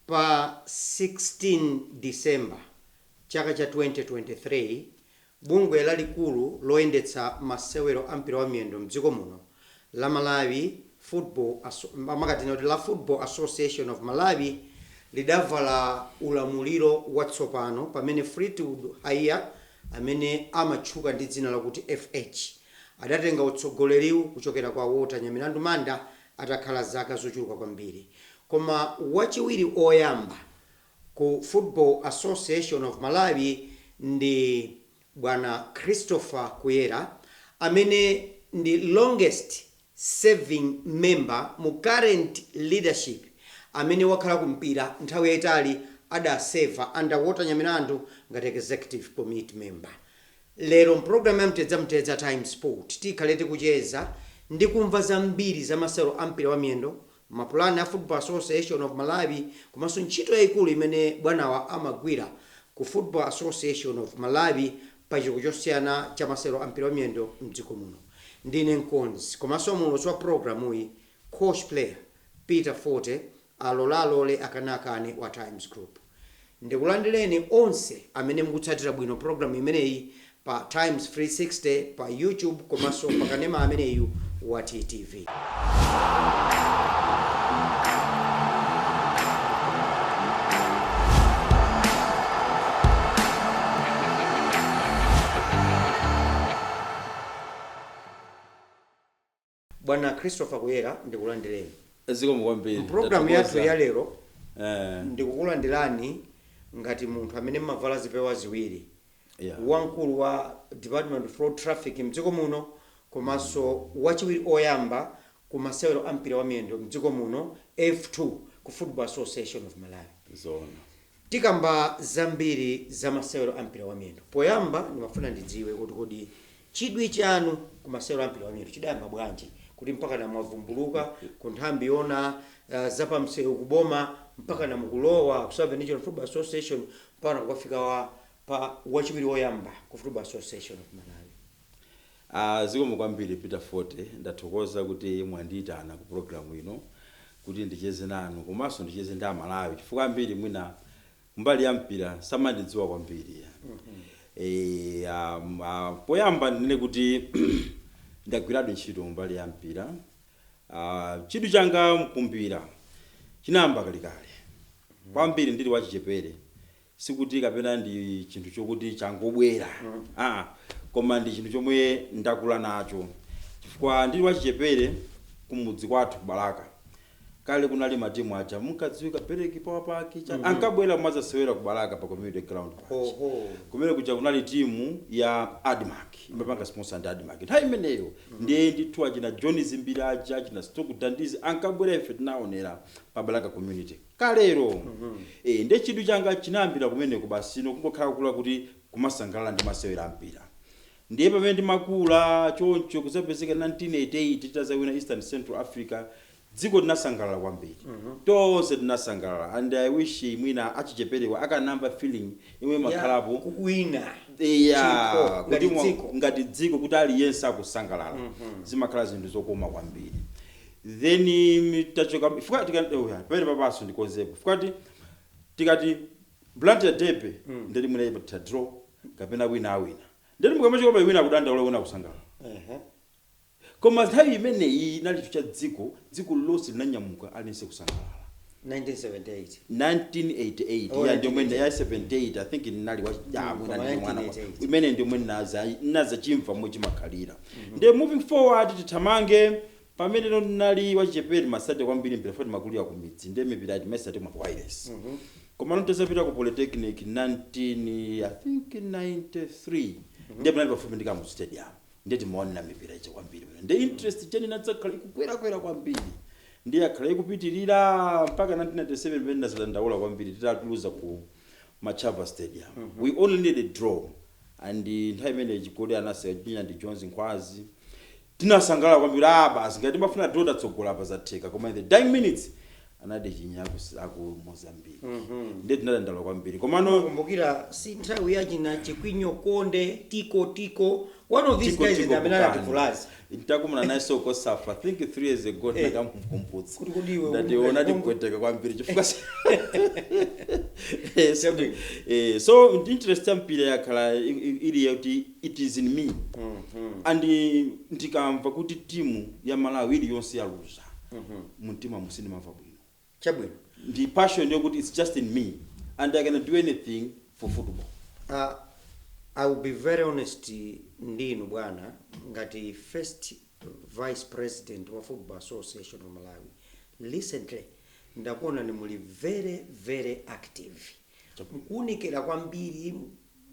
Pa 16 December chaka cha 2023, bungwe lalikulu loyendetsa masewero a mpira wa miyendo mdziko muno la Malawi Football amakatena kuti la Football Association of Malawi lidavala ulamuliro watsopano pamene Fleetwood Haiya, amene amatchuka ndi dzina lakuti FH, adatenga utsogoleriwu kuchokera kwa Walter Nyamilandu Manda atakhala zaka zochuluka kwambiri. Koma wachiwiri oyamba ku Football Association of Malawi ndi bwana Christopher Kuyera, amene ndi longest serving member mu current leadership, amene wakhala kumpira nthawi yayitali, adaseva under Walter Nyamilandu ngati executive committee member. Lero mpulogalamu ya Mtedza Mtedza Times Sport tikhale tikucheza ndi kumva zambiri za masewero a mpira wa miyendo, mapulani a Football Association of Malawi, komanso ntchito yayikulu imene bwanawa amagwira ku Football Association of Malawi pa chitukuko chosiyana cha masewero a mpira wa miyendo mdziko muno. Ndine mkonzi komanso muulutsi wa programuyi, coach player Peter Forte, alolalole akanakane wa Times Group. Ndikulandireni onse amene mukutsatira bwino programu imeneyi pa Times 360 pa YouTube komanso pa kanema ameneyu wa TTV. Bwana Christopher Kuyera, ndikulandireni. Zikomo kwambiri. Mpulogalamu yathu ya lero ndikukulandirani ngati munthu amene mmavala zipewa ziwiri, wamkulu wa Department of Road Traffic mdziko muno komanso wachiwiri oyamba ku masewero a mpira wa miyendo mdziko muno, F2, ku Football Association of Malawi. Zoona. Tikamba zambiri za masewero a mpira wa miyendo. Poyamba ndimafuna ndidziwe kuti kodi chidwi chanu ku masewero a mpira wa miyendo chidayamba bwanji, kuti mpaka na mwavumbuluka ku nthambi yona zapamsewu kuboma, mpaka na mukulowa ku Southern Region Football Association, mpaka na kukafika pa wachiwiri woyamba ku Football Association of Malawi? Ah, zikomo kwambiri, Peter Forte. Ndathokoza kuti mwandiyitana ku programu ino kuti ndicheze nanu komanso ndicheze ndi Amalawi, chifukwa ambiri mwina mbali ya mpira samandidziwa kwambiri. Poyamba ndinene kuti ndagwiradi ntchito mbali ya mpira. Chidwi changa mkumpira chinayamba kalekale kwambiri ndili wachichepere. Sikuti kapena ndi chinthu chokuti changobwera, koma ndi chinthu chomwe ndakula nacho, chifukwa ndili wachichepere kumudzi kwathu ku Balaka kale kunali matimu aja munkadziwika, Bereki Power Park cha ankabwera kumadzasewera ku Balaka pa community ground paja. Kumene kuja kunali timu ya ADMARC, imapanga sponsor ndi ADMARC nthawi imeneyo. Ndiye ndithu achina John Zimbiri aja, achina Stock Dandizi ankabwera, ife tinaonera pa Balaka community kalero. Ndiye chidwi changa chinayambira kumeneko basi, no kungokhala kula kuti kumasangalala ndi masewera ampira. Ndiye pamene ndimakula choncho, kuzapezeka 1988 titazawina Eastern Central Africa, dziko linasangalala kwambiri, tonse tinasangalala, and I wish mwina achicheperewa akanamva feeling imwe makhalapo. Kuwina Yeah, chikho, ngati kuti dziko. Ngati dziko, kuti aliyense akusangalala, zimakhala zinthu zokoma kwambiri. Then tachoka fuka oh, yeah, pamene papaso ndikonzepo fukati tikati Blantyre derby, ndeti mwina ta draw kapena wina awina, ndeti mukamachoka pa wina akudandaula, wina akusangalala. Koma nthawi imeneyi inali chinthu cha dziko, dziko lonse linanyamuka, aliyense kusangalala. 1978? 1988. Oh, Yeah, ndiomwe. 1988. Ya 78 I think ndinali wa ya mwina Koma ndili mwana 1988. imene ndiomwe naza chimva momwe chimakhalira. Ndiye moving forward, tithamange, pamene no ndinali wachichepere masate kwambiri mpira foti makulira ku midzi, ndiye mipira timasate mwa wireless. Koma ntazapita ku polytechnic 19, I think 93, ndiye panali pafupi ndi Kamuzu Stadium, ndiye timaonera mipira icha kwambiri. Ndiye interest cheni inadzakhala ikukwerakwera kwambiri, ndiye akhala ikupitirira mpaka 1997 pamene ndazadandaula kwambiri titatuluza ku Machava Stadium. We only need a draw, and nthawi imene chigoli anasewera ndi Jones Nkhwazi. Tinasangalala kwambiri, ah, basi, ngati timafuna draw tatsogola apa, zatheka. Koma in the dying minutes Anatichinya aku Mozambique. Ndiye tinadandaula kwambiri, komano Kumbukira si nthawi yachina Chikwinyo, Konde, Tiko Tiko, one of these Tiko, guys Tiko ndi amene Bukani. anativulaza. Ntakumana naye COSAFA, I think 3 years ago, ndakamukumbutsa. Kuti kodi iwe Ndati ona tipweteka kwambiri chifukwa Chabwino. So interest ya mpira yakhala ili yakuti it is in me, and ndikamva kuti timu ya Malawi iliyonse yaluza, mumtima musindimamva bwino. Chabwino. Ndi passion yokuti it's just in me and I can do anything for football. I will be very honest ndinu bwana, ngati first vice president wa Football Association of Malawi, recently ndakuona ni muli very very active, mkuunikira kwambiri,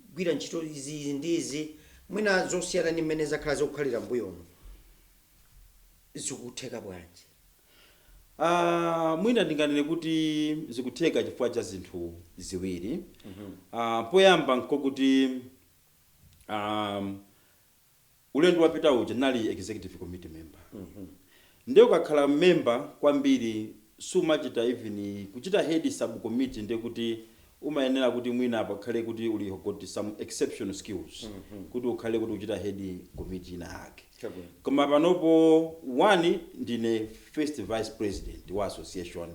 kugwira ntchito izi ndizi mwina zosiyana ndi mmene zakhala zikukhalira mbuyomo. Zikutheka bwanji? Mwina ndinganene kuti zikutheka chifukwa cha zinthu ziwiri. Poyamba nkokuti ulendo wapita uja nali executive committee member. Ndiye ukakhala member kwambiri sumachita even kuchita head subcommittee, ndiye kuti umayenera kuti mwina pakhale kuti uli got some exceptional skills kuti ukhale kuti uchita head committee ina yake. Chabwino. Koma panopo, one, ndine first vice president wa association,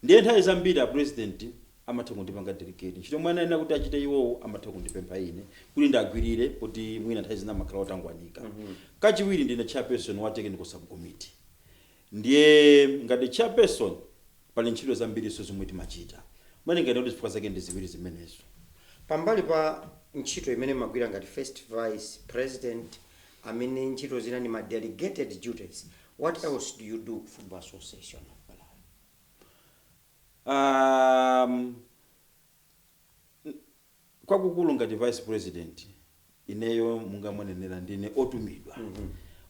ndiye nthawi zambiri a president amatha kundipanga delegate ntchito mwana ena kuti achite iwowo, amatha kundipempha ine kuti ndagwirire, kuti mwina nthawi zina amakhala otangwanika. Kachiwiri, ndine chairperson wa technical subcommittee, ndiye ngati chairperson pali ntchito zambiriso zomwe timachita. Mwene ngati kuti zifukwa zake ndi ziwiri zimenezo. Pambali pa ntchito imene magwira ngati first vice president, amene ntchito zina ni ma delegated duties, what else do you do ku Football Association of Malawi? Kwakukulu ngati vice president, ineyo mungamwanenera ndine otumidwa.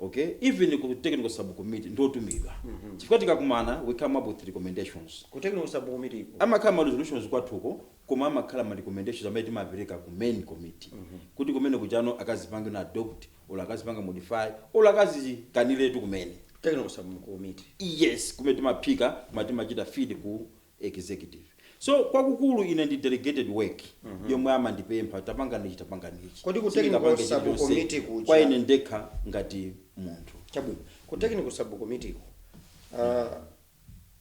Okay, even ku technical subcommittee ndi otumidwa, chifukwa tikakumana we come up with recommendations. Ku technical subcommittee iko? Amakhala ma resolutions kwathuko, koma amakhala ma recommendations amene timapereka ku main committee kuti kumene kuchano akazipange na adopt or akazipanga modify or akazikaniretu kumene. Technical subcommittee? Yes, kumene timaphika koma timachita feed ku executive. So kwakukulu ine ndi delegated work yomwe amandipempha, tapanga nichi, tapanga nichi. Kodi ku technical Sindingapange subcommittee chilichonse kuja- kwa ine ndekha ngati munthu. Chabwino, ku technical subcommittee iko,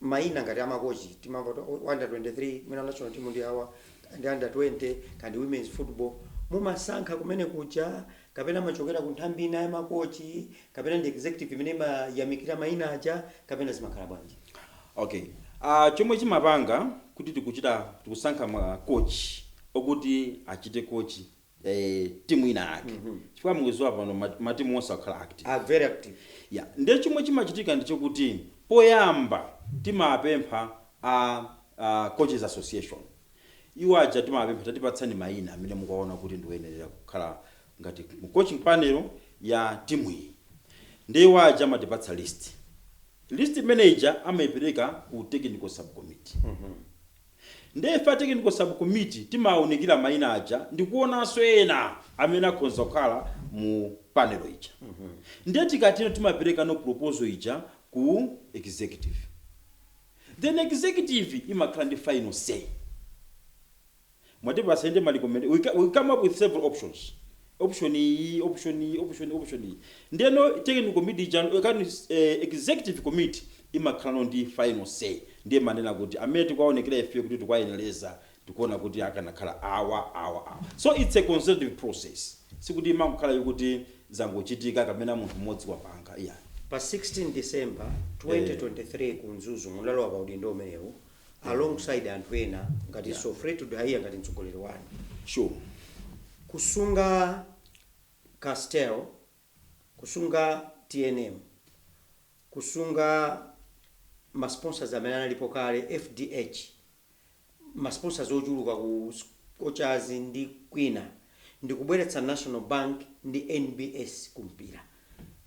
maina ngati amakochi timamva kuti under 23 mwina national team ndi awa, ndi under 20 kandi women's football, mumasankha kumene kuja kapena machokera ku nthambi ina ya makochi, kapena ndi executive imene imayamikira maina aja, kapena zimakhala bwanji? Okay, chomwe chimapanga kuti tikuchita tikusankha ma coach okuti achite coach timu ina yake, chifukwa mukuziwa pano matimu onse akhala active. Are very active. Yeah, ndiye chomwe chimachitika ndichokuti poyamba timapempha a coaches association. Iwo aja timapempha, tatipatsani mayina amene mukuwaona kuti ndikuyenerera kukhala ngati mu coaching panel ya timu iyi. Ndiye iwo aja amatipatsa list. List manager amayipereka ku technical subcommittee. Ndiye ife a technical subcommittee timawunikira mayina aja ndikuonanso ena amene akhoza kukhala mu panel ija. Ndiye tikatino timapereka no proposal ija ku executive, then executive imakhala ndi final say. Mwatipasa ende ma recommend, we come up with several options, option iyi, option iyi, option iyi. Ndiyeno technical committee ija kani executive committee imakhala ndi final say. Ndiye manena kuti amene tikuwaonekera ife kuti tikuwayenereza, tikuona kuti akanakhala awa, awa, awa. So it's a consultative process, sikuti imakhala yokuti zangochitika kapena munthu mmodzi wapanga, iya. Pa 16 December 2023 ku Mzuzu munalowa pa udindo umenewu alongside anthu ena ngati Sofreto Haiya ngati mtsogoleri wanu. Sure. Kusunga Castel, kusunga TNM, kusunga ma sponsors amene analipo kale, FDH, ma sponsors ochuluka ku Scorchers ndi kwina, ndi kubweretsa National Bank ndi NBS kumpira,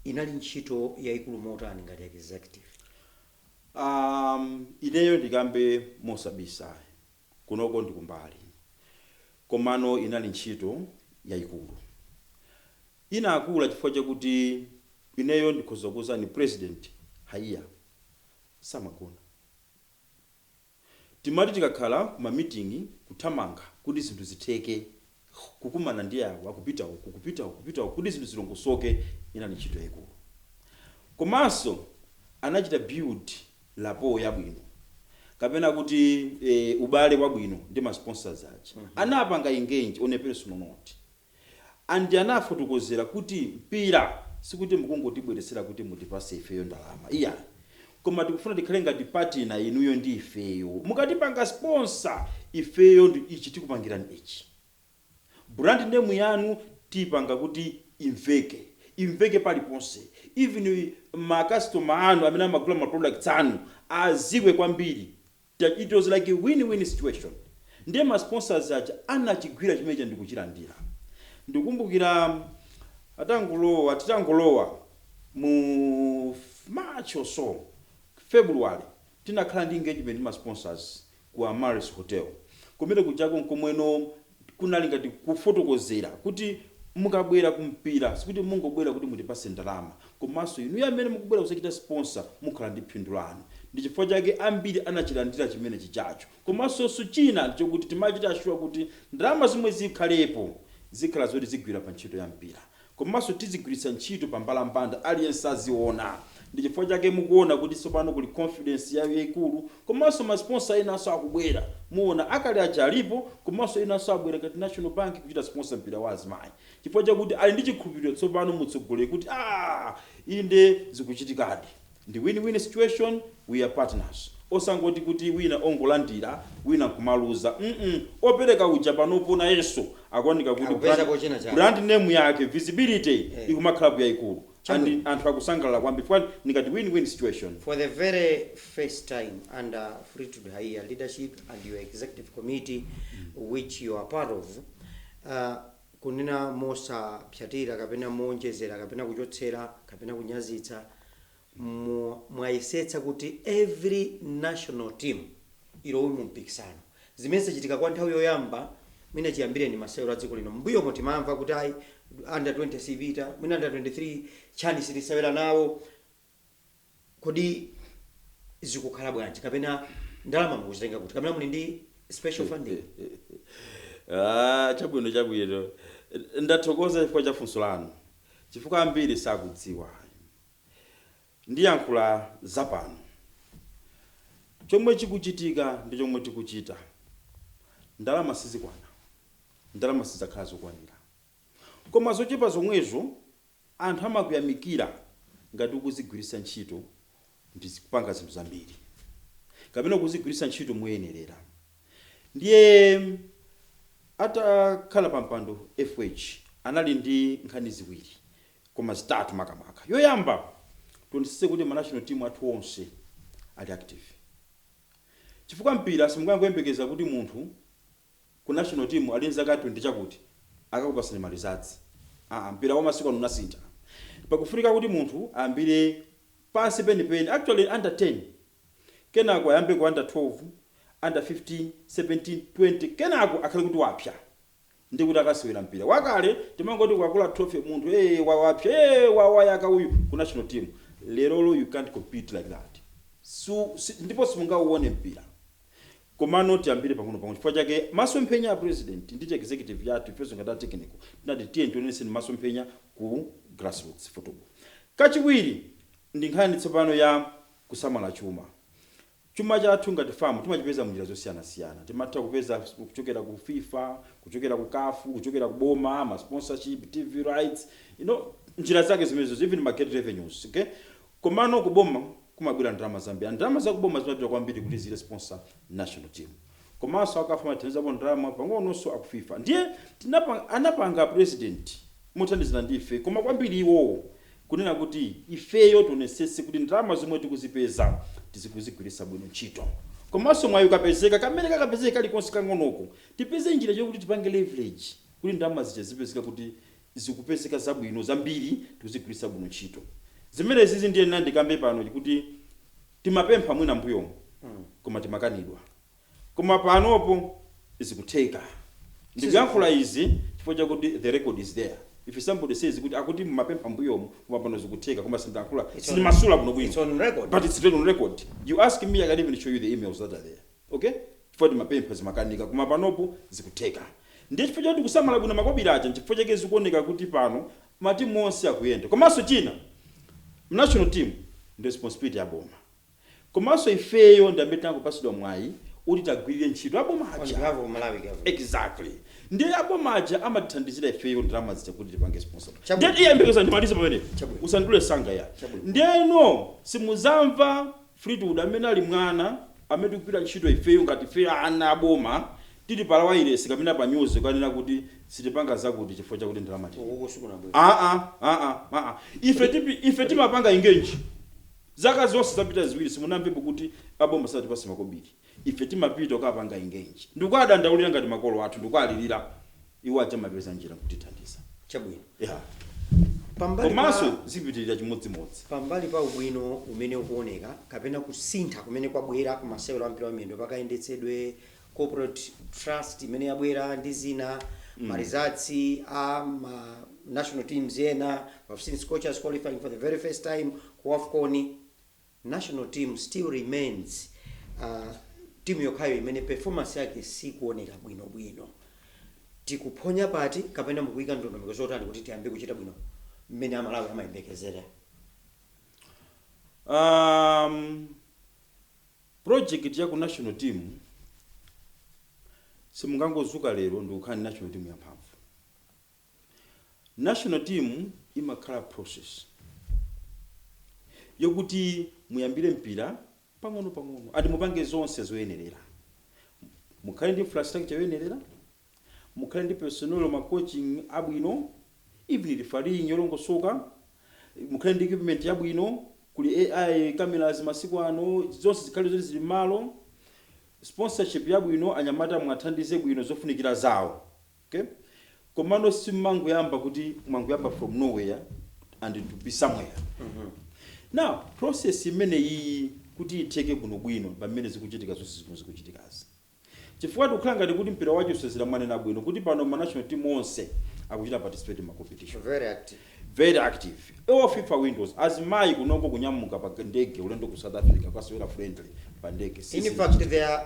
inali ntchito yayikulu motani ngati executive? Ineyo ndikambe mosabisa, kunoko ndikumbali, komano inali ntchito yayikulu. Inakula chifukwa chakuti ineyo ndikhoza kuwuzani, president Haiya samagona. Timati tikakhala kuma meeting, kuthamanga kuti zinthu zitheke, kukumana ndi awa, kupita uku, kupita uku, kupita uku, kuti zinthu zilongosoke, inali ntchito yayikulu. Komanso anachita build rapport yabwino, kapena kuti ubale wabwino ndi ma sponsors aja. Anapanga engage on a personal note and anafotokozera kuti mpira sikuti mukungotibweresera kuti mutipase ifeyo ndalama, iya, koma tikufuna tikhale ngati partner, inuyo ndi ifeyo. Mukatipanga sponsor ifeyo, ndi ichi tikupangirani ichi, brand name yanu tipanga kuti imveke, imveke paliponse, even ma customer anu amene amagula ma products anu aziwe kwambiri. It was like a win-win situation. Ndiye ma sponsors aja anachigwira chimenecha ndikuchilandira. Ndikumbukira atangulowa, titangolowa mu March or so, February, tinakhala ndi engagement ndi ma sponsors ku Amaris Hotel. Kumene kujako nkomweno kunali ngati kufotokozera kuti mukabwera kumpira sikuti mungobwera kuti mutipase ndalama, komanso inu amene mukubwera kusachita sponsor mukhala ndi phindu lanu. Ndi chifukwa chake ambiri anachilandira chimene chichacho. Komanso china ndichokuti timachita assure kuti ndalama zomwe zikhalepo zikhala zoti zigwira pa ntchito ya mpira, komanso tizigwiritsa ntchito pa mbalambanda, aliyense aziona. Ndi chifukwa chake mukuona kuti tsopano kuli confidence yayo yayikulu. Komanso ma sponsor enanso akubwera, muona akale aja alipo, komanso enanso abwera ngati National Bank kuchita sponsor mpira wa azimayi, chifukwa chakuti ali ndi chikhulupiriro tsopano mutsogoleri kuti inde, zikuchitikadi, ndi win-win situation, we are partners, osangoti kuti wina ongolandira, wina nkumaluza. Opereka uja panopo nayenso akuoneka kuti Akupezako china chake. Brand name yake, visibility ikumakhala yayikulu Chabwino. and anthu akusangalala kwambiri chifukwa ndikati win-win situation. For the very first time under Fleetwood Haiya leadership and your executive committee, which you are part of, kunena mosapyatira kapena monjezera kapena kuchotsera kapena kunyazitsa, mwayesetsa kuti every national team ilowe mu mpikisano, zimene zachitika kwa nthawi yoyamba mwina chiyambire ni masewero a dziko lino. Mbuyomo timamva kuti ayi, under 20 sipita, mwina under 23 chani sitisewera nawo. Kodi zikukhala bwanji, kapena ndalama mukuzitenga kuti, kapena muli ndi special funding? Ah, chabwino, chabwino, ndathokoza chifukwa cha funso lanu, chifukwa ambiri sakudziwa. Ndiyankhula zapano, chomwe chikuchitika ndi chomwe tikuchita. Ndalama sizikwana, ndalama sizidzakhala zokwanira, koma zochepa zomwezo anthu amakuyamikira ngati ukuzigwiritsa ntchito ndi kupanga zinthu zambiri kapena kuzigwiritsa ntchito moyenerera. Ndiye atakhala pa mpando FH, anali ndi nkhani ziwiri, koma zitatu makamaka. Yoyamba, tionetsetse kuti ma national team athu onse ali active, chifukwa mpira simungangoyembekeza kuti munthu ku national team ali nzaka 20 chakuti akakupasani ma results. Ah, mpira wa masiku ano unasintha. Pakufunika kuti munthu ayambire pansi penipeni, actually under 10, kenako ayambe ku under 12, under 15, 17, 20, kenako akhale kuti wapya ndi kuti akasewera mpira. Wakale timangoti kwakula trophy munthu, wawapya, wawayaka uyu ku national team. Lerolo you can't compete like that. Ndipo simungauone mpira. Komano tiyambire pang'ono pang'ono. Chifukwa chake masomphenya a president ndi executive yathu, ifenso ngati a technical, tinati tiye tioneseni masomphenya ku grassroots football. Kachiwiri ndi nkhani tsopano ya kusamala chuma. Chuma chathu ngati FAM timachipeza munjira zosiyanasiyana. Timatha kupeza kuchokera ku FIFA, kuchokera ku CAF, kuchokera ku boma, ma sponsorship, TV rights, njira zake zimenezo, even market revenues, okay? Komano kuboma kumabwera ndalama zambiri. Ndalama za kuboma zimapita kwambiri kuti zile sponsor national team, komanso a CAF amathandizapo ndalama pang'ononso aku FIFA. Ndiye anapanga president mothandizana ndi ife, koma kwambiri iwowo, kunena kuti ifeyo tionetsetse kuti ndalama zomwe tikuzipeza tizikuzigwiritsa bwino ntchito, komanso mwayi ukapezeka, kamene kakapezeka kalikonse kang'onoko, tipeze njira yokuti tipange leverage kuti ndalama zija zipezeka, kuti zikupezeka zabwino zambiri, tikuzigwiritsa bwino ntchito. Zimene zizi ndiye ndikambe pano kuti timapempha mwina mbuyomo, koma timakanidwa, koma panopo zikutheka. Ndikuyankhula izi chifukwa chakuti the record is there. If somebody says kuti akuti mumapempha mbuyomo, koma pano zikutheka, koma sindiyankhula, sindimasula bwino bwino. It's on record. But it's written on record. You ask me, I can even show you the emails that are there, okay? Chifukwa timapempha zimakanika, koma panopo zikutheka. Ndiye chifukwa chakuti kusamala bwino makobiri aja, chifukwa chake zikuoneka kuti pano matimu onse akuyenda. Komanso china, national team ndi responsibility ya boma, komanso ifeyo ndi amene tangopasidwa mwayi kuti tagwirire ntchito aboma On aja. behalf of Malawi government. Exactly. Ndiye aboma aja amatithandizira ifeyo ndalama zija kuti tipange sponsor. Chabwino. Ndiye iyembekeza ndimalize pamene. Chabwino. Usandule sanga ya. Chabwino. Ndiyeno simuzamva Fleetwood amene ali mwana amene tikugwira ntchito ifeyo ngati ifeyo ana aboma tili pa wireless kapena pa news kanena kuti sitipanga zakuti chifukwa chakuti ndalama tili. Uku sikunabwera. Aa, aa, aa, ife timapanga engage zaka zonse zapita 2, simunamvepo kuti aboma satipase makobiri. Ife timapita kukapanga engage, ndikuadandaulira ngati makolo athu, ndikualirira iwo aja mapeza njira kutithandiza. Chabwino. Yeah. Pambali Komanso zipitirira chimodzimodzi. Pambali pa ubwino umene ukuoneka kapena kusintha kumene kwabwera ku masewero a mpira wa miyendo pakayendetsedwe, corporate trust imene yabwera ndi zina, ma results a ma national teams ena, we've seen Scorchers qualifying for the very first time ku AFCON, national team still remains timu yokhayo imene performance yake sikuoneka bwinobwino. Tikuphonya pati kapena mukuyika ndondomeko zotani kuti tiyambe kuchita bwino mmene Amalawi amayembekezera? Project ya ku national team, simungangozuka lero ndikukhala ndi national team yamphamvu. National team imakhala process yokuti muyambire mpira pang'ono pang'ono, ati mupange zonse zoyenerera, mukhale ndi infrastructure yoyenerera, mukhale ndi personnel, ma coaching abwino, even refereeing yolongosoka, mukhale ndi equipment yabwino, kuli AI cameras masiku ano, zonse zikhale zoti zili m'malo, sponsorship yabwino, anyamata mwathandize bwino zofunikira zawo, okay? Komano simmangoyamba kuti mwangoyamba from nowhere and to be somewhere. Now process imene iyi kuti itheke bwinobwino pamene zikuchitika zonse zimwe zikuchitikazi, chifukwa tikukhala ngati kuti mpira wachisozera, mwanena bwino kuti pano ma national team onse akuchita participate ma competition. Very active. Very active. All FIFA windows, azimayi kunoko kunyamuka pa ndege ulendo ku South Africa kwasewera friendly pa ndege. In fact, there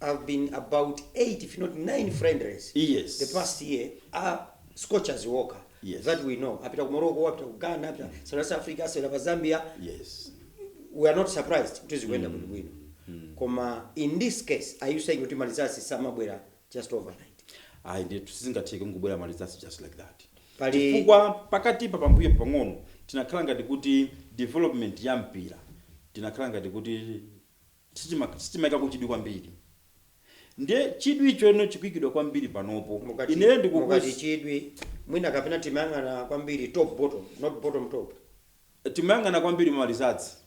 have been about eight, if not nine friendlies the past year are Scorchers walker that we know. Apita ku Morocco, apita ku Ghana, apita South Africa, asewera pa Zambia. We are not surprised kuti zikuyenda bwinobwino. Koma in this case, are you saying kuti ma results samabwera just overnight? Ayi, ndithu sizingatheke kungobwera ma results just like that. Pali Chifukwa pakatipa pambuyo pang'ono tinakhala ngati kuti development ya mpira tinakhala ngati kuti sitimayikako chidwi kwambiri. Ndiye chidwi ichono chikuyikidwa kwambiri panopo. Ineyo Mukati chidwi mwina kapena timayang'ana kwambiri top bottom, not bottom top. Timayang'ana kwambiri ma results.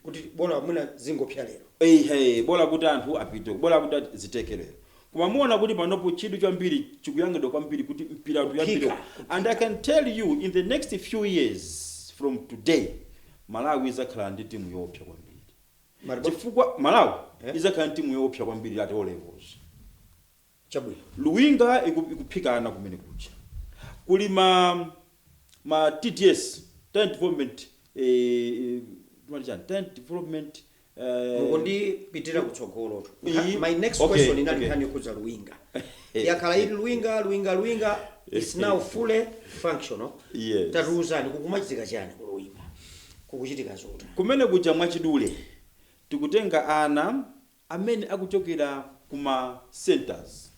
Kuti bola mwina zingopya lero. Ehe, bola kuti anthu apite, bola kuti zitekerero. Koma muona kuti panopo chidwi chambiri chikuyang'idwa kwambiri kuti mpira tuyambire. Kuphika. And I can tell you, in the next few years from today, Malawi izakhala ndi timu yoopsa kwambiri. Chifukwa Malawi izakhala ndi timu yoopsa kwambiri at all levels. Chabwino. Luwinga ikuphikana kumene kucha, kuli ma TDS, talent development, timati chani, talent development. Mukundipitira kutsogolotu. My next question inali nkhani yokhudza Luwinga. Yakhala ili Luwinga, Luwinga, Luwinga is now fully functional. Yes. Tatiuzani, kukumachitika chani ku Luwinga? Kukuchitika zotani? Kumene kuja mwachidule tikutenga ana amene akuchokera kuma centers,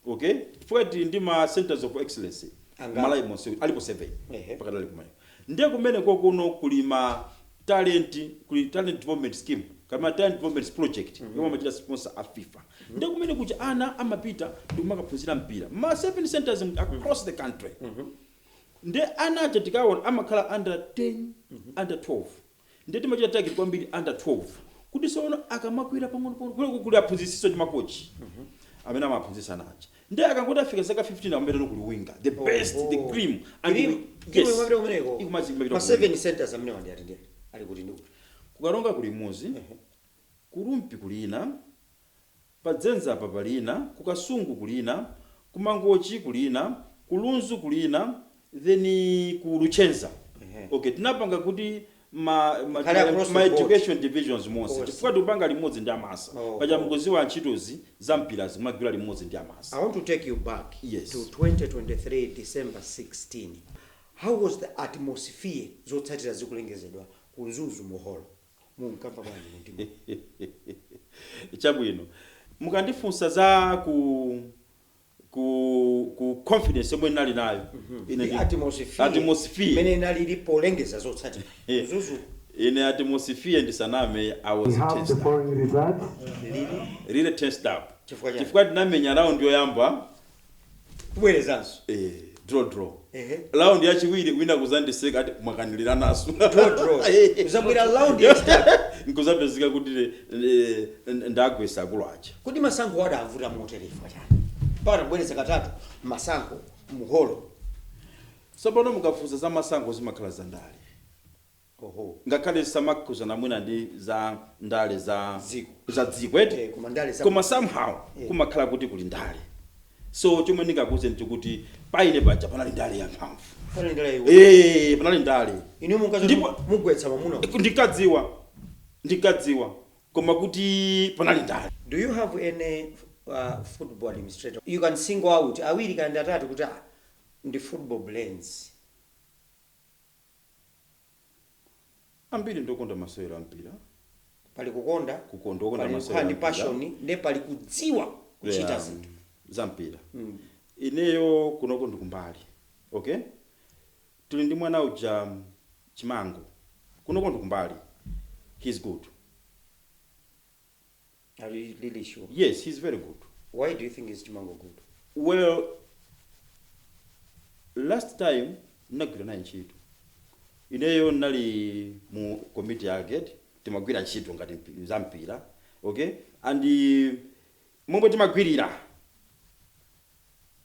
okay? Chifukwa tili ndi ma centers of excellence. Angati? Malawi monse alipo 7. Pakati ali kumene, ndiye kumene kokuno kuli ma talent, kuli talent development scheme kama talent development project yomwe amachita sponsor a FIFA. Ndiye kumene kuja ana amapita ndikumakaphunzira mpira ma 7 centers across the country. Ndiye ana aja tikaona amakhala under 10, under 12. Ndiye timachita target kwambiri under 12 kuti sono akamakwira pang'ono pang'ono kule kuli aphunzitsiso ndi makochi amene amaphunzitsa ana aja. Ndiye akangoti afika zaka 15 amapita ku Luwinga, the best, the cream and Yes. Kumeneko Ikumapita ma ku 7 centers amene wandi ati ndi ali kuti ndi kuti? Kukaronga kuli imodzi, Kurumpi kulina, Padzenza apa palina, Kukasungu kulina, Kumangochi kulina, Kulunzu kulina, then ku Luchenza. Okay, tinapanga kuti ma, Khale across ma the board. education divisions monse, Onse. chifukwa tikupanga limodzi ndi amasa. Oh. Paja mukuziwa ntchitozi za mpira zimagwira limodzi ndi amasa. I want to take you back Yes. to 2023 December 16. How was the atmosphere zotsatira zikulengezedwa ku Mzuzu muholo? Munkamva bwanji mumtima? Chabwino, mukandifunsa za ku confidence yomwe ndinali nayo ine The atmosphere. Atmosphere. Imene inali polengeza zotsatira. Mzuzu. Ine atmosphere, ndisaname, I was We have the tensed up. following results. Lili Really tensed up. Chifukwa chani? Chifukwa tinamenya round yoyamba Kubwerezanso. Draw draw. Ehe. Round yachiwiri wina kuzandiseka ati mwakaniliranaso. Draw draw. Kuzabwera round yachitatu. Nkuzapezeka kuti ndagwesa akulu aja. Kodi masankho adavuta moterefa chani? Pano kubwereza katatu masankho muholo. Tsopano mukafunsa za masankho, zimakhala za ndale. Oho. Ngakhale zisamakhuzana mwina ndi za ndale za Dziko. za dziko eti. Koma ndale za Koma somehow kumakhala kuti kuli ndale. So chomwe ndingakuze ndikuti paine paja panali ndale yamphamvu. Panali ndale iwo. Panali ndale. Inu munkaza mugwetsa mamuna. Ndikadziwa koma kuti panali ndale. Do you have any football administrator you can single out, awiri kandi atatu, kuti ndi football brains? Ambiri ndokonda masewero ampira. Pali kukonda, Kukonda, okonda pali masewero kukhala ndi ampira. passion, ndi pali kudziwa kuchita zinthu. Za mpira. Ineyo kunoko ndikumbali, okay, tili ndi mwana uja Chimango, kunoko ndikumbali, he's good. Are you really sure? Yes, he's very good. Why do you think is Chimango good? Well, last time ndinagwira naye ntchito, ineyo ndinali mu komiti yake, timagwira ntchito ngati za mpira, okay, and momwe timagwirira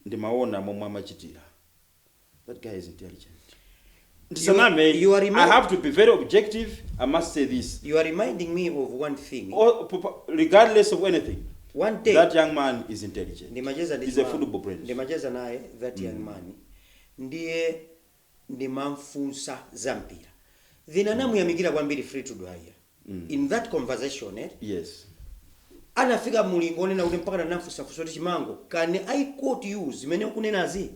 ndimaona momwe amachitira. That guy is intelligent, ndisaname. You are I have to be very objective, I must say this. You are reminding me of one thing. Regardless of anything, One day that young man is intelligent. Ndimacheza ndi He's a Chimango. football brain. Ndimacheza naye that young man, ndiye ndimamfunsa za mpira, then anamuyamikira kwambiri Fleetwood Haiya in that conversation, eh? Yes. Anafika mulingo onena kuti mpaka nanamfunsafunsa kuti, "Chimango, can I quote you zimene ukunenazi?"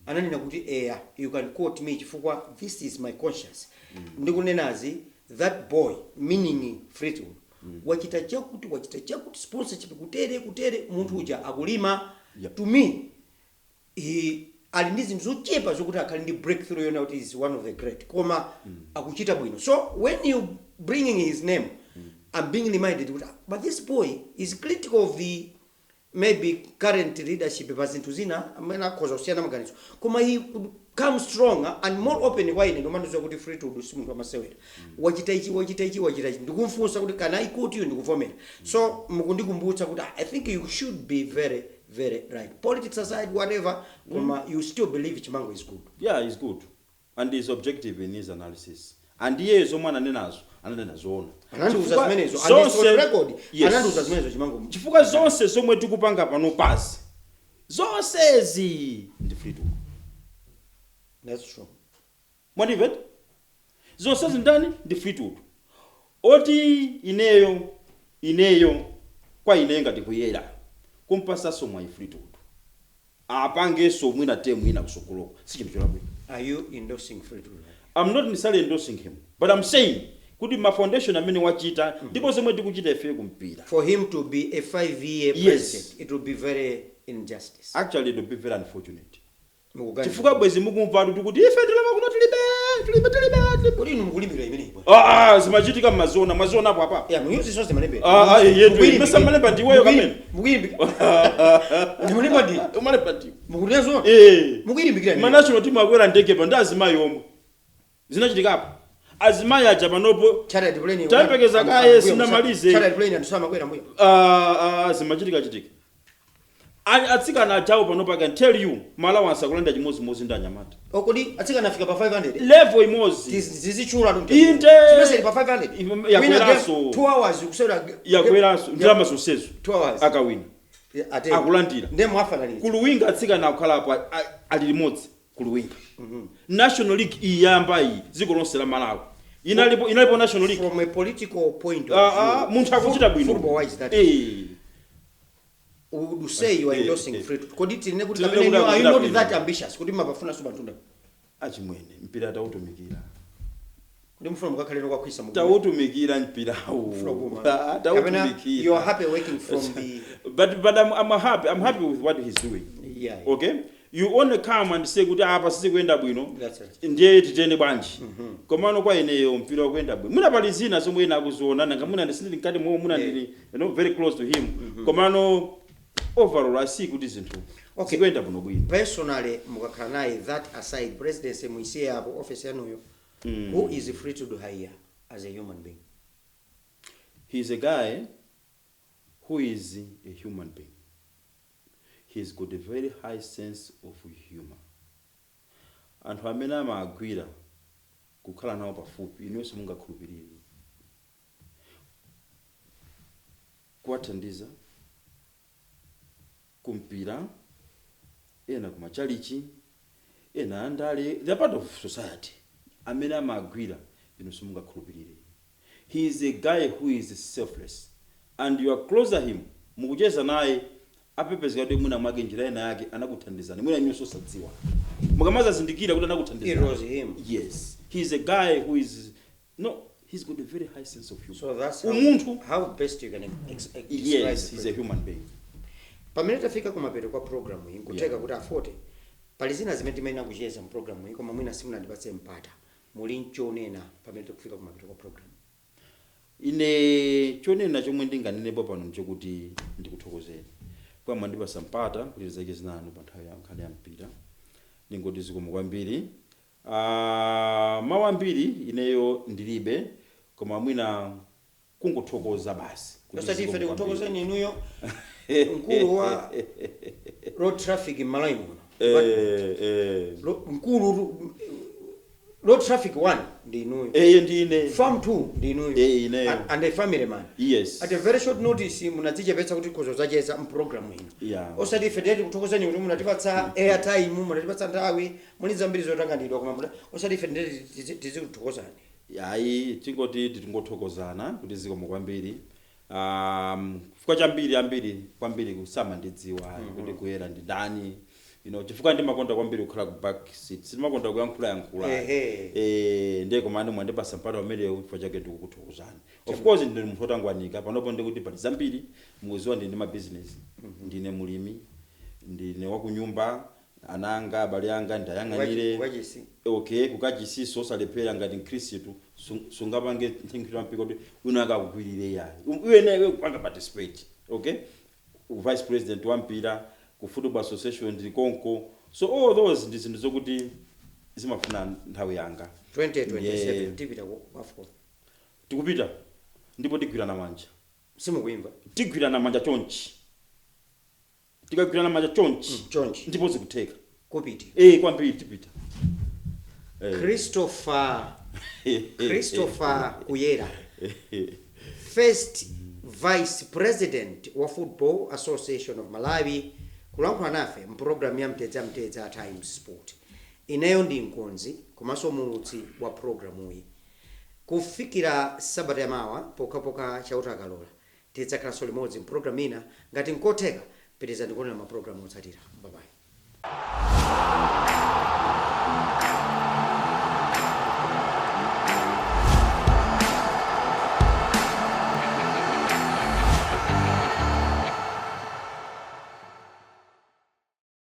Ananena kuti, "Eya, you can quote me chifukwa this is my conscience. Ndikunenazi, that boy," meaning Fleetwood, "wachita chakuti, wachita chakuti, sponsorship kutere kutere, munthu uja akulima." To me, he ali ndi zinthu zochepa zokuti akhale ndi breakthrough yona kuti is one of the great, koma akuchita bwino. So when you bringing his name, I'm being reminded kuti, but this boy is critical of the maybe current leadership pa zinthu zina amene akhoza kusiyana maganizo, koma he could come stronger and more open kwa ine ndomandiziwa kuti Fleetwood si munthu amasewera, wachita ichi, wachita ichi, wachita ichi. Ndikumfunsa kuti, "Can I quote you?" Ndikuvomera. So mukundikumbutsa kuti I think you should be very very right, politics aside, whatever, koma you still believe Chimango is good? Yeah, he's good and he's objective in his analysis, and iye zomwe ananenazo ananena zoona. Anandiuza Chifukwa zimenezo and it's on record. Yes. Anandiuza zimenezo Chimango. Chifukwa zonse zomwe tikupanga pano pasi, zonsezi ndi Fleetwood. That's true. Mwandimvet? Zonsezi ndani? Ndi Fleetwood. Oti ineyo kwa ineyo ngati kuyera kumpasaso mwayi Fleetwood apangenso mwina temu ina kusogoloko si chinthu cholakwika. Are you endorsing Fleetwood? I'm not necessarily endorsing him, but I'm saying kuti ma foundation amene wachita ndipo zomwe tikuchita ife kumpira. For him to be a 5-year Yes. president, it will be very injustice. Actually, it will be very unfortunate. Mukuganiza. Chifukwa bwezi mukumva kuti ife ndalama kuno tilibe, tilibe, tilibe, tilibe. Kuti inu mukulimbira imeneyi bwana. Ah, zimachitika mmazona mazona apo apa. Ya munyuzi zonse malembe. Ah, yetu, mesa malemba ndiweyo kamene. Mukuyilimbikira. Ndimulemba ndi. Umalemba ndiwe. Mukunena zona. Eh. Mukuyilimbikira Ma imeneyi. national team akwera ndege pa ndi azimayi omwe. Zinachitikapo azimayi aja panopo. Chartered plane. Tayembekeza kaye, sinamalize. Chartered plane anthu samakwera mbuya. Ah, ah, zimachitika chitika. Atsikana ajawo panopo, I can tell you, ma allowance akulanda chimodzimodzi ndi anyamata. Okodi atsikana afika pa 500. Level imodzi. Zizichula tu. Inde. Zimeseri pa 500. Yakweranso. 2 hours kusewera. Yakweranso ndalama zonsezo. 2 hours. Akawina Ate. akulandira. Ndiye mwafananiza. Kuluwinga atsikana akukhalapo ali limodzi kuluwinga. National League iyi yamba iyi dziko lonse la Malawi. Inalipo national league. From a political point of Ah, ah, view, munthu akuchita bwino. football wise, that Eh. we would say you are endorsing Fleetwood. Kodi tinene kuti Tinene kapena kuti are you akuchita not bwino. that ambitious kuti mapafuna supantunda? Achimwene, mpira tautumikira. Kuti mufuna mukakhaleno kwakhwisa mu Tautumikira mpirawu. Mufuna kuma. Ah, Kapena tautumikira. you are happy working from the But I'm happy with what he's doing. Okay, you only come and say kuti apa sizikuyenda bwino. That's right. Ndiye titende bwanji? Komano kwa ineyo mpira wakuyenda bwino. Mwina pali zina zomwe ena akuziona, nanga mwina ndisindili mkati momwe, mwina ndili very close to him, komano overall I see kuti zinthu zikuyenda bwino bwino. Personally, mukakhala naye, that aside, presidency muisiye apo, office yanuyo, who is Fleetwood Haiya as a human being? He's a guy who is a human being. He's got a very high sense of humor. Anthu amene amagwira kukhala nawo pafupi, inonso mungakhulupirire, kuwathandiza kumpira, ena kumachalichi, ena andale, they're part of society. Amene amagwira, inonso mungakhulupirire. He is a guy who is selfless, and you are closer him, mukucheza naye, apepezeka kuti mwina mwake njira ina yake anakuthandizani, mwina inonso osadziwa, mukamazazindikira kuti anakuthandizani. It was him. Yes, he is a guy who is no, he's got a very high sense of humor. So that's how, Umunthu. how best you can describe Yes, he's a human being. Pamene tafika kumapeto kwa programu iyi, nkutheka kuti afote pali zina zimene timayenera kucheza mu programu iyi, koma mwina simunandipatse mpata. Muli nchonena pamene tikufika kumapeto kwa programu? Ine chonena chomwe ndinganenepo pano nchokuti ndikuthokozeni kwa mwandipasa mpata kuti tizacheze nanu pa nthawi ya nkhani ya mpira. Ndingoti zikomo kwambiri. Mawu ambiri ineyo ndilibe, koma mwina kungothokoza basi kuti Osati ife zikomo kwambiri. tikuthokozeni inuyo, mkulu wa road traffic m'Malawi muno. Mkulu road traffic 1 ndi inuyo. Eh, ndine. FAM 2 ndi inuyo. Eh, ineyo. And a family man. Yes. At a very short notice munadzichepetsa kuti khozo zacheza mpulogalamu ino. Osati ife tiyeti kuthokozeni kuti munatipatsa airtime, munatipatsa nthawi, muli zambiri zotanganidwa, koma osati ife ndiyeti tizikuthokozani. Ayi, tingoti tingothokozana kuti zikomo kwambiri, chifukwa chambiri ambiri kwambiri kusamandidziwa kuti Kuyera ndi ndani, chifukwa ndimakonda kwambiri kukhala ku back seat, sindimakonda kuyankhula yankhula. Eh, ndiye komano mwandipasa mpata umenewu, chifukwa chake ndikukuthokozani. Of course ndine munthu otangwanika panopo, ndikuti pali zambiri mukuziwa, ndine ma business, ndine mulimi, ndine wakunyumba, ananga, abale anga ndayang'anire. Wachisi. Okay, kukachisiso osalephera ngati mkhristu, sungapange ntchito ya mpingo kuti wina akakugwirire, yayi. Iwe kupanga participate, okay, vice president wa mpira ku football association ndili konko, so all those ndi zinthu zokuti zimafuna nthawi yanga. 2027 tipita ku AFCON? Tikupita, ndipo tigwirana manja. Simukuimva. Tigwirana manja chonchi, tikagwirana manja chonchi, Chonchi. ndipo zikutheka. Kupiti. Eh, kwambiri tipita. Eh. Christopher Kuyera, first vice president wa Football Association of Malawi, kulankhula nafe mpulogalamu ya Mtedza Mtedza Times Sport. Ineyo ndi mkonzi komanso muulutsi wa pulogalamuyi. Kufikira sabata yamawa, pokhapokha Chauta akalola, tidzakhalanso limodzi mpulogalamu ina. Ngati nkotheka, pitizani kuonera mapulogalamu otsatira. Bye bye.